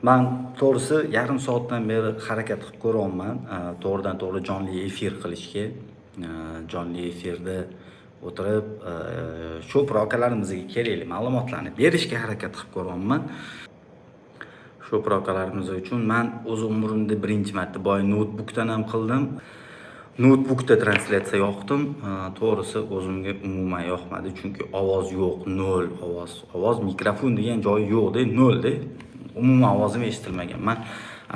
Man to'g'risi yarim soatdan beri harakat qilib ko'ryapman, to'g'ridan to'g'ri jonli efir qilishga. Jonli efirda o'tirib, sho'pir akalarimizga kerakli ma'lumotlarni berishga harakat qilib ko'ryapman. Sho'pir akalarimiz uchun man o'z umrimda birinchi marta boya noutbukdan ham qildim. Noutbukda translyatsiya yoqdim. To'g'risi o'zimga umuman yoqmadi, chunki ovoz yo'q, nol ovoz. Ovoz, mikrofon degan joyi yo'qda, nolda. Umuman ovozim eshitilmagan. Man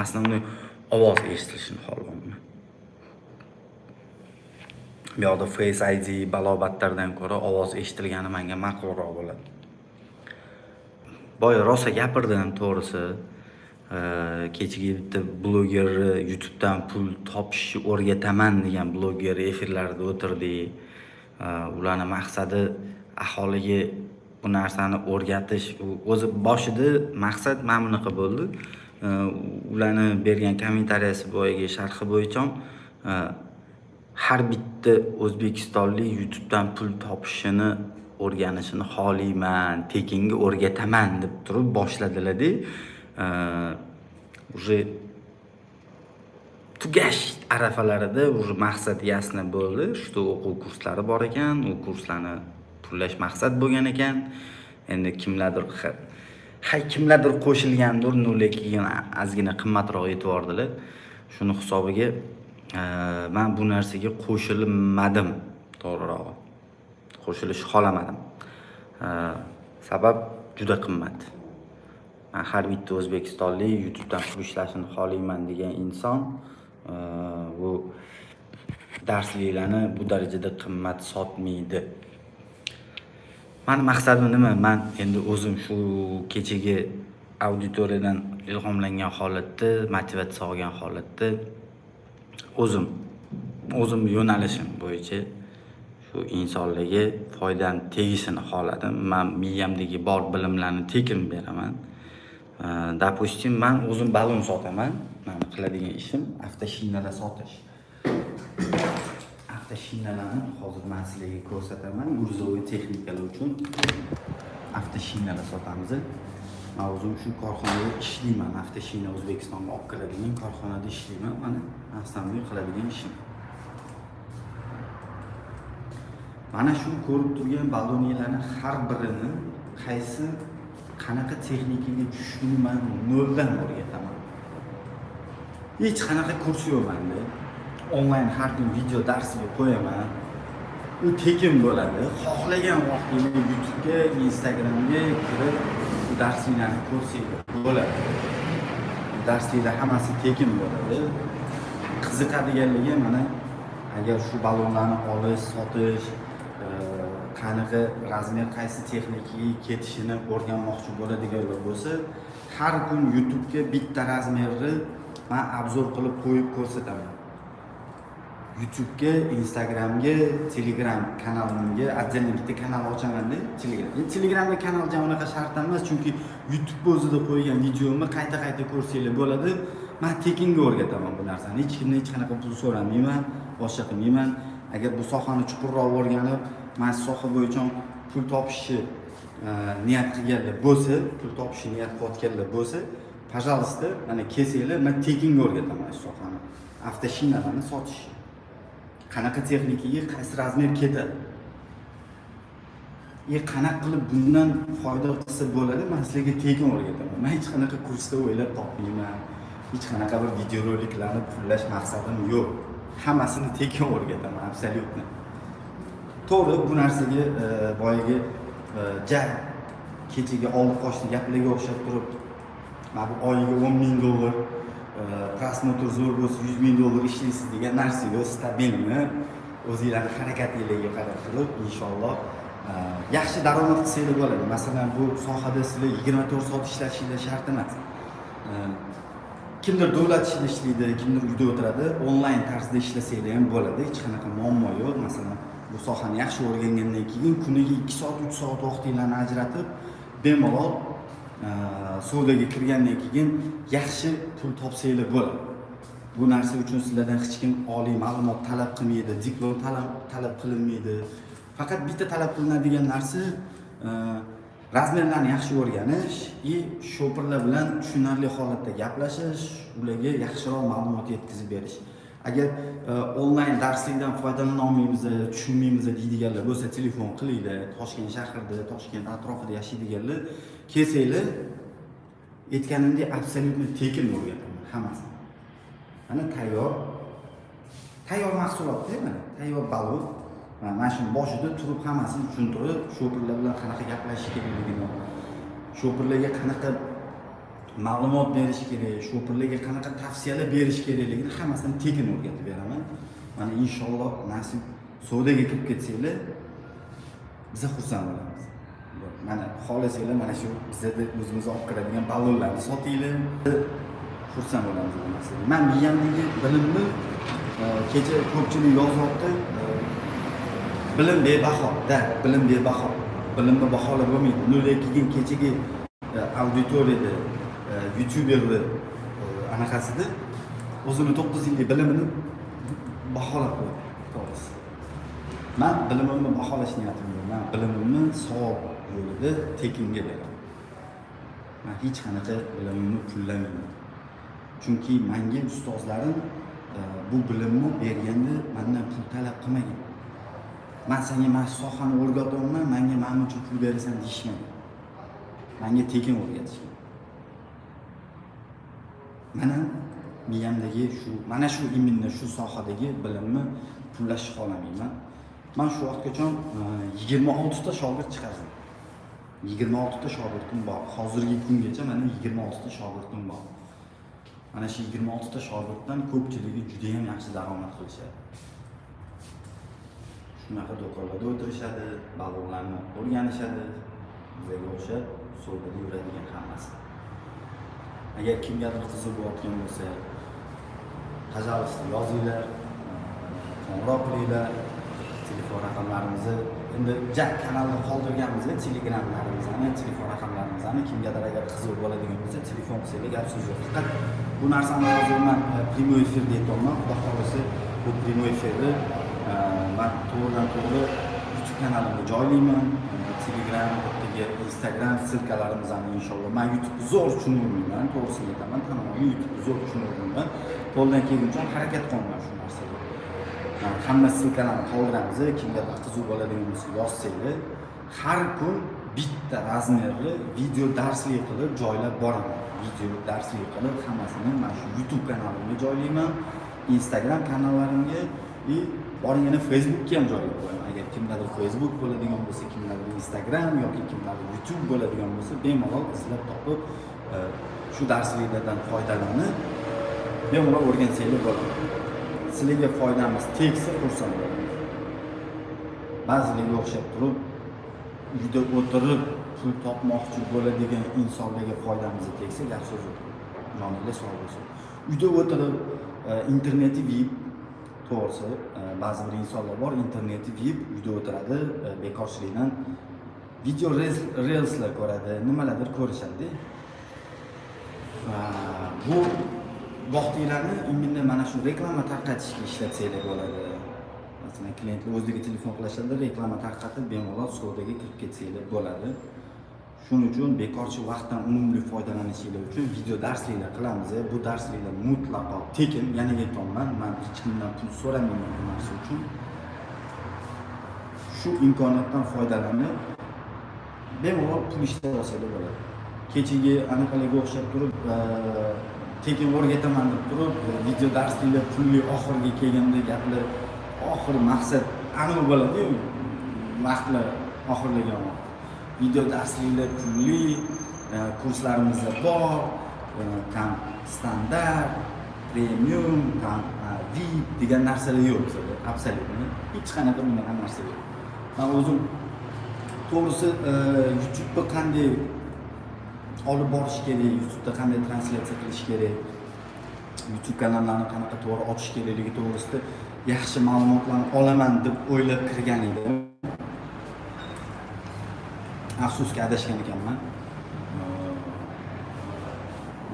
основной ovoz eshitilishini xohlayapman. Bu yoqda Face ID balo-battardan ko'ra ovoz eshitilgani menga ma'qulroq bo'ladi. Boya rosa gapirdim to'g'risi. Kechagi bitta blogerni YouTubedan pul topishni o'rgataman degan bloger efirlarida o'tirdik. Ularni maqsadi aholiga bu narsani o'rgatish. U o'zi boshida maqsad mana bunaqa bo'ldi. Ularni bergan kommentariyasi, boyagi sharhi bo'yicha har bitta o'zbekistonlik YouTubedan pul topishini o'rganishini xohlayman, tekinga o'rgataman deb turib boshladilar-da. Уже tugash arafalarida уже maqsad ясно bo'ldi, что o'quv kurslari bor ekan, u kurslarni pullash maqsad bo'lgan ekan. Endi kimlardir hay kimlardir qo'shilgandir, но lekin ozgina qimmatroq aytib yubordilar. Shuni hisobiga man bu narsaga qo'shilmadim, to'g'rirog'i. Qo'shilishni xohlamadim. Sabab juda qimmat. Man har bitta o'zbekistonlik YouTubedan pul ishlashini xohlayman degan inson bu darsliklarni bu darajada qimmat sotmaydi. Mani maqsadim nima? Man endi o'zim shu kechagi auditoriyadan ilhomlangan holatda, motivatsiya olgan holatda o'zim yo'nalishim bo'yicha shu insonlarga foydam tegishini xohladim. Man miyamdagi bor bilimlarni tekin beraman. Допустим, man o'zim ballon sotaman. Mani qiladigan ishim avtoshinalar sotish. Avtoshinalarni hozir man sizlarga ko'rsataman. Грузовой texnikalar uchun avtoshinalar sotamiz. Man o'zim shu korxonada ishlayman. Avtoshina O'zbekistonga olib kiradigan korxonada ishlayman. Mana основной qiladigan ishim. Mana shu ko'rib turgan ballonlarni har birini qaysi qanaqa texnikaga tushishini man noldan o'rgataman. Hech qanaqa kurs yo'q menda. Onlayn har kun video darsiga qo'yaman. U tekin bo'ladi. Xohlagan vaqtingda YouTube'ga, Instagramga kirib bu darsliklarni ko'rsanglar bo'ladi. Darsliklar hammasi tekin bo'ladi. Qiziqadiganligi mana agar shu ballonlarni olish, sotish, qanaqa razmer qaysi texnikaga ketishini o'rganmoqchi bo'ladiganlar bo'lsa, har kun YouTube'ga bitta razmerni man обзор qilib qo'yib ko'rsataman. YouTube'ga, Instagramga, Telegram kanalimga отдельно bitta kanal ochamanda, Telegram. Endi Telegramda kanal jam unaqa shart emas, chunki YouTube o'zida qo'ygan videomni qayta-qayta ko'rsanglar bo'ladi. Man tekinga o'rgataman bu narsani. Hech kimdan hech qanaqa pul so'ramayman, boshqa qilmayman. Agar bu sohani chuqurroq o'rganib, mana shu soha bo'yicha pul topishni niyat qilganlar bo'lsa, pul topishni niyat qilayotganlar bo'lsa, пожалуйста, mana kelsanglar, man tekinga o'rgataman shu sohani. Avtoshinalarni sotish. Qanaqa texnikaga qaysi razmer ketadi. И qanaqa qilib bundan foyda qilsa bo'ladi, man sizlarga tekin o'rgataman. Man hech qanaqa kursda o'ylab topmayman. Hech qanaqa bir videoroliklarni pullash maqsadim yo'q. Hammasini tekin o'rgataman, абсолютно. To'g'ri, bu narsaga boyagi ja kechagi oldi qochdi gaplarga o'xshab turib, mana bu oyiga 10 ming dollar, просмотр zo'r bo'lsa 100 ming dollar ishlaysiz degan narsa yo'q, стабильный. O'zinglarni harakatinglarga qarab turib, inshaalloh yaxshi daromad qilsanglar bo'ladi. Masalan, bu sohada sizlar 24 soat ishlashinglar shart emas. Kimdir davlat ishida ishlaydi, kimdir uyda o'tiradi. Onlayn tarzda ishlasanglar ham bo'ladi, hech qanaqa muammo yo'q. Masalan, bu sohani yaxshi o'rgangandan keyin kuniga 2 soat, 3 soat vaqtinglarni ajratib, bemalol savdoga kirgandan keyin yaxshi pul topsanglar bo'ladi. Bu narsa uchun sizlardan hech kim oliy ma'lumot talab qilmaydi, diplom talab qilinmaydi. Faqat bitta talab qilinadigan narsa Размер larni yaxshi o'rganish и shopirlar bilan tushunarli holatda gaplashish, ularga yaxshiroq ma'lumot yetkazib berish. Agar onlayn darslikdan foydalana olmaymiz, tushunmaymiz deydiganlar bo'lsa, telefon qilinglar. Toshkent shahrida, Toshkent atrofida yashaydiganlar kelsanglar, aytganimdek, абсолютно tekin o'rgataman hammasini. Mana tayyor, tayyor mahsulotda, mana tayyor balon. Mana shuni boshida turib hammasini tushuntirib, shopirlar bilan qanaqa gaplashish kerakligini, shopirlarga qanaqa ma'lumot berish kerak, shopirlarga qanaqa tavsiyalar berish kerakligini hammasini tekin o'rgatib beraman. Mana, inshaalloh, nasib, savdoga kirib ketsanglar, biza xursand bo'lamiz. Mana, xohlasanglar, mana shu bizada o'zimiz olib kiradigan ballonlarni sotinglar, xursand bo'lamiz bu narsaga. Man miyamdagi bilimni kecha ko'pchilik yozyapti, bilim bebaho da, bilim bebaho, bilimni baholab bo'lmaydi. Но lekin kechagi auditoriyada youtuberni anaqasida o'zini 9 yillik bilimini baholab qo'ydi, to'g'risi. Man bilimimni baholash niyatim yo'q. Man bilimimni savob yo'lida tekinga beraman. Man hech qanaqa bilimimni pullamayman, chunki manga ustozlarim bu bilimni berganda mandan pul talab qilmagan. "Man senga mana shu sohani o'rgatyapman, manga mana uchun pul berasan", deyishmagan. Manga tekin o'rgatishgan. Mana miyamdagi shu, mana shu, именно shu sohadagi bilimni pullashni xohlamayman. Man shu vaqtgacha 26 ta shogird chiqardim, 26 ta shogirdim bor. Hozirgi kungacha mana 26 ta shogirdim bor. Mana shu 26 ta shogirddan ko'pchiligi judayam yaxshi daromad qilishadi. Shunaqa do'konlarda o'tirishadi, ballonlarni o'rganishadi, bizga o'xshab savdoda yuradigan hammasi. Agar kimgadir qiziq bo'layotgan bo'lsa, пожалуйста, yozinglar, qo'ng'iroq qilinglar. Telefon raqamlarimizni endi ja kanalda qoldirganmiz, telegramlarimizni, telefon raqamlarimizni. Kimgadir agar qiziq bo'ladigan bo'lsa, telefon qilsanglar, gap so'z yo'q. Faqat bu narsani hozir man прямой efirda aytyapman. Xudo xohlasa, bu прямой efirni man to'g'ridan to'g'ri YouTube kanalimga joylayman, Telegram, bu Instagram ссылка larimizni, inshaalloh. Man YouTubeni zo'r tushunolmayman, to'g'risini aytaman, tan olaman, YouTubeni zo'r tushunolmayman. Qo'ldan kelguncha harakat qilaman shu narsaga. Hamma ссылка larni qoldiramiz. Kimgadir qiziq bo'ladigan bo'lsa, yozsanglar, har kun bitta размер li video darslik qilib joylab boraman. Video darslik qilib hammasini mana shu YouTube kanalimga joylayman, Instagram kanallarimga и boring, yana Facebookga ham joylab qo'yaman. Agar kimdadir Facebook bo'ladigan bo'lsa, kimdadir Instagram yoki kimdadir YouTube bo'ladigan bo'lsa, bemalol izlab topib, shu darsliklardan foydalanib, bemalol o'rgansanglar bo'ladi. Sizlarga foydamiz tegsa, xursand bo'lamiz. Ba'zilarga o'xshab turib, uyda o'tirib pul topmoqchi bo'ladigan insonlarga foydamiz tegsa, gap so'z yo'q, joninglar sog' bo'lsin. Uyda o'tirib interneti VIP, to'g'risi, ba'zi bir insonlar bor, interneti VIP, uyda o'tiradi, bekorchilikdan video reelslar ko'radi, nimalardir ko'rishadi. Bu vaqtinglarni именно mana shu reklama tarqatishga ishlatsanglar bo'ladi. Masalan, klientlar o'zlari telefon qilishadi, reklama tarqatib, bemalol savdoga kirib ketsanglar bo'ladi. Shuning uchun bekorchi vaqtdan unumli foydalanishinglar uchun video darsliklar qilamiz. Bu darsliklar mutlaqo tekin. Yana aytyapman, man hech kimdan pul so'ramayman bu narsa uchun. Shu imkoniyatdan foydalanib, bemalol pul ishlab olsanglar bo'ladi. Kechagi anaqalarga o'xshab turib, tekin o'rgataman deb turib, video darsliklar pulli, oxiriga kelganda gaplar, oxiri maqsad aniq bo'ladiyu, vaqtlar oxirlagan vaqt. Video darsliklar pulli, kurslarimizda bor, там standart, premium, там VIP degan narsalar yo'q bizada, абсолютно hech qanaqa bunaqa narsa yo'q. Man o'zim, to'g'risi, YouTubeni qanday olib borish kerak, YouTubeda qanday translyatsiya qilish kerak, YouTube kanallarni qanaqa to'g'ri ochish kerakligi to'g'risida yaxshi ma'lumotlarni olaman deb o'ylab kirgan edim. Afsuski, adashgan ekanman.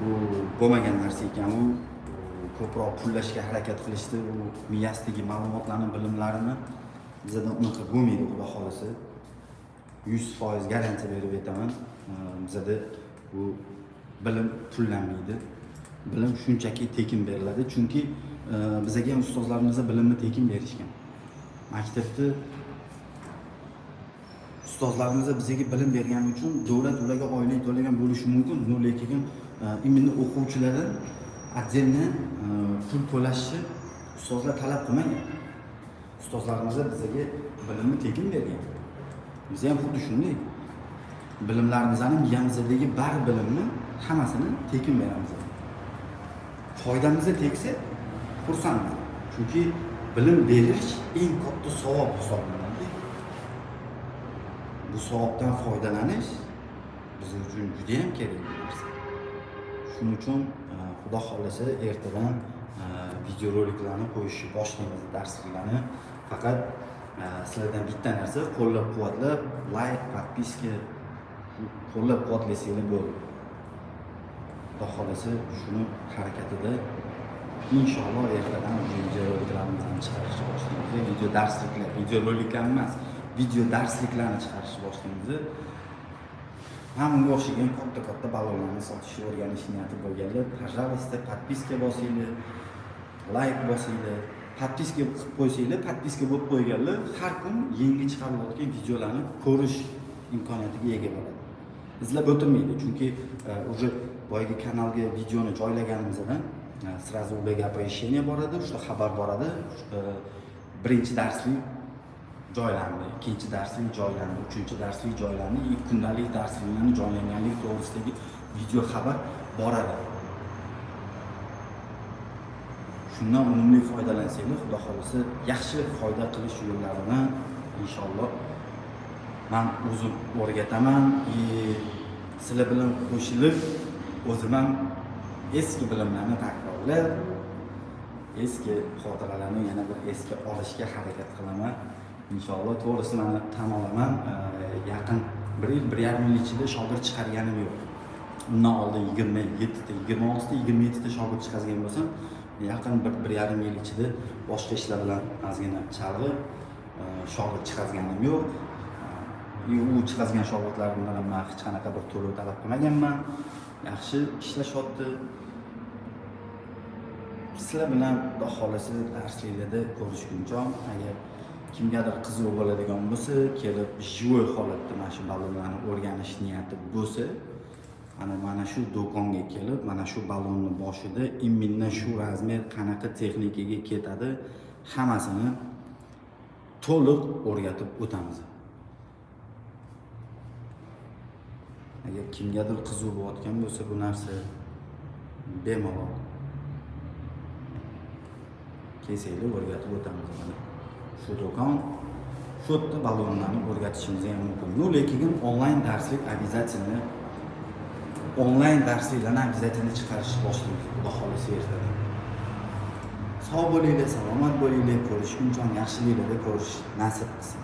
U bo'lmagan narsa ekan. U ko'proq pullashga harakat qilishdi. U miyasidagi ma'lumotlarni, bilimlarini. Bizada unaqa bo'lmaydi, xudo xohlasa. 100% garantiya berib aytaman. Bizada bu bilim pullanmaydi. Bilim shunchaki tekin beriladi. Chunki bizaga ham ustozlarimiz bilimni tekin berishgan. Maktabda ustozlarimiz bizga bilim bergani uchun davlat ularga oylik to'lagan bo'lishi mumkin, lekin именно o'quvchilardan отдельно pul to'lashni ustozlar talab qilmagan. Ustozlarimiz bizga bilimni tekin bergan. Biz ham xuddi shunday. Bilimlarimizni, miyamizdagi bari bilimni hammasini tekin beramiz. Foydamizga tegsa xursandmiz. Chunki bilim berish eng katta savob hisoblanadi. Bu savobdan foydalanish biz uchun juda ham kerak narsa. Shuning uchun Xudo xohlasa ertadan videoroliklarni qo'yishni boshlaymiz, darsliklarni. Faqat sizlardan bitta narsa, qo'llab-quvvatlab, like, подписка qo'llab-quvvatlasanglar bo'ldi. Xudo xohlasa shuni harakatida inshaalloh ertadan videoroliklarimizni chiqarishni boshlaymiz. Video darsliklar, videoroliklar emas, video darsliklarni chiqarishni boshlaymiz. Mana bunga o'xshagan katta-katta ballonlarni sotishni o'rganish niyati bo'lganlar, пожалуйста, подписка bosinglar, like bosinglar, подписка qilib qo'ysanglar, подписка bo'lib qo'yganlar har kun yangi chiqarilayotgan videolarni ko'rish imkoniyatiga ega bo'ladi. Izlab o'tirmaydi, chunki уже boyagi kanalga videoni joylaganimizdan сразу ularga оповещение boradi, что xabar boradi, birinchi darslik joylandi, ikkinchi darslik joylandi, uchinchi darslik joylandi, и kundalik darsliklarni joylanganligi to'g'risidagi video xabar boradi. Shundan unumli foydalansanglar, Xudo xohlasa yaxshi foyda qilish yo'llarini inshaalloh man o'zim o'rgataman и sizlar bilan qo'shilib o'zim ham eski bilimlarni takrorlab, eski xotiralarni yana bir esga olishga harakat qilaman. Inshaalloh. To'g'risi mana tan olaman, yaqin bir yil, 1,5 yil ichida shogird chiqarganim yo'q. Undan oldin 27 ta, 26 ta, 27 ta shogird chiqargan bo'lsam, yaqin 1-1,5 yil ichida boshqa ishlar bilan ozgina chalg'ib, shogird chiqarganim yo'q. U chiqazgan shogirdlarimdan ham man hech qanaqa bir to'lov talab qilmaganman. Yaxshi ishlashyapti. Sizlar bilan Xudo xohlasa darsliklarda ko'rishguncha, agar kimgadir qiziq bo'ladigan bo'lsa, kelib живой holatda mana shu ballonlarni o'rganish niyati bo'lsa, mana shu do'konga kelib, mana shu ballonni boshida именно shu razmer qanaqa texnikaga ketadi, hammasini to'liq o'rgatib o'tamiz. Agar kimgadir qiziq bo'layotgan bo'lsa bu narsa, bemalol kelsanglar o'rgatib o'tamiz. Mana shu do'kon, shu yerda ballonlarni o'rgatishimiz ham mumkin. Ну, lekin onlayn darslik обязательно, onlayn darsliklarni обязательно chiqarishni boshlaymiz, Xudo xohlasa ertadan. Sog' bo'linglar, salomat bo'linglar, ko'rishguncha yaxshiliklarda ko'rish nasib qilsin.